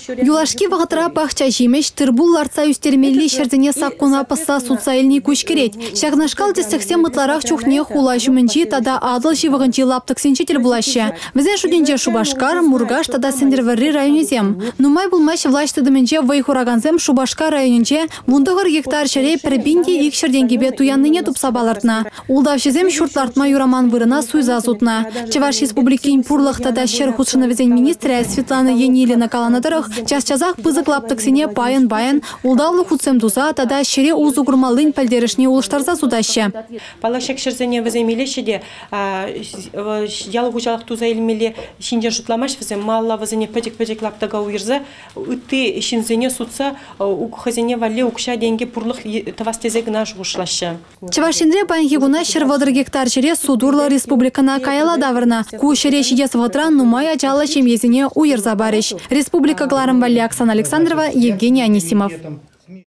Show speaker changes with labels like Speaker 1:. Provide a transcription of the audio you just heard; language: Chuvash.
Speaker 1: Юлашки вӑхӑтра пахча ҫимӗҫ, тыр-пул лартса ӳстермелли ҫӗрсене саккуна пӑсса сутса илни куҫкӗрет. Ҫакнашкал тӗслӗхсем ытларах чухне хула ҫумӗнчи тата Атӑл ҫывӑхӗнчи лаптӑксенче тӗл пулаҫҫӗ. Вӗсен шутӗнче Шупашкар, Муркаш тата Сӗнтӗрвӑрри районӗсем. Нумай пулмасть влаҫ тытӑмӗнче вӑй хуракансем Шупашкар районӗнче 19 гектар ҫӗре 1200 тенкӗпе туяннине тупса палӑртнӑ. Ултавҫӑсем ҫурт лартма юраман вырӑна суйса сутнӑ. Чӑваш Республикин пурлӑх тата ҫӗр хутшӑнӑвӗсен министрӗ Светлана Енилина каланӑ тӑрӑх, час-часах пысӑк лаптӑксене пайӑн-пайӑн ултавлӑ хутсем туса тата ҫӗре усӑ курмаллин пӗлтерӗшне улӑштарса сутаҫҫӗ.
Speaker 2: Паллах, ҫак ҫӗрсене вӗсем илеҫҫӗ те ял хуҫалӑх туса илмелли ҫинчен шутламаҫҫӗ вӗсем. Малалла вӗсене пӗчӗк-пӗчӗк лаптӑка уйӑрса ытти ҫынсене сутса хӑйсене валли укҫа-тенкӗ пурлӑх тӑвас тесе кӑна шухӑшлаҫҫӗ.
Speaker 1: Чӑваш Енре паянхи куна 130 гектар ҫӗре суд урлӑ республикӑна каялла тавӑрнӑ. Ку ҫӗре ҫитес вӑхӑтра нумай ачаллӑ ҫемьесене уйӑрса парӗҫ. Республика кӑларӑм валли Оксана Александрова, Евгений Анисимов.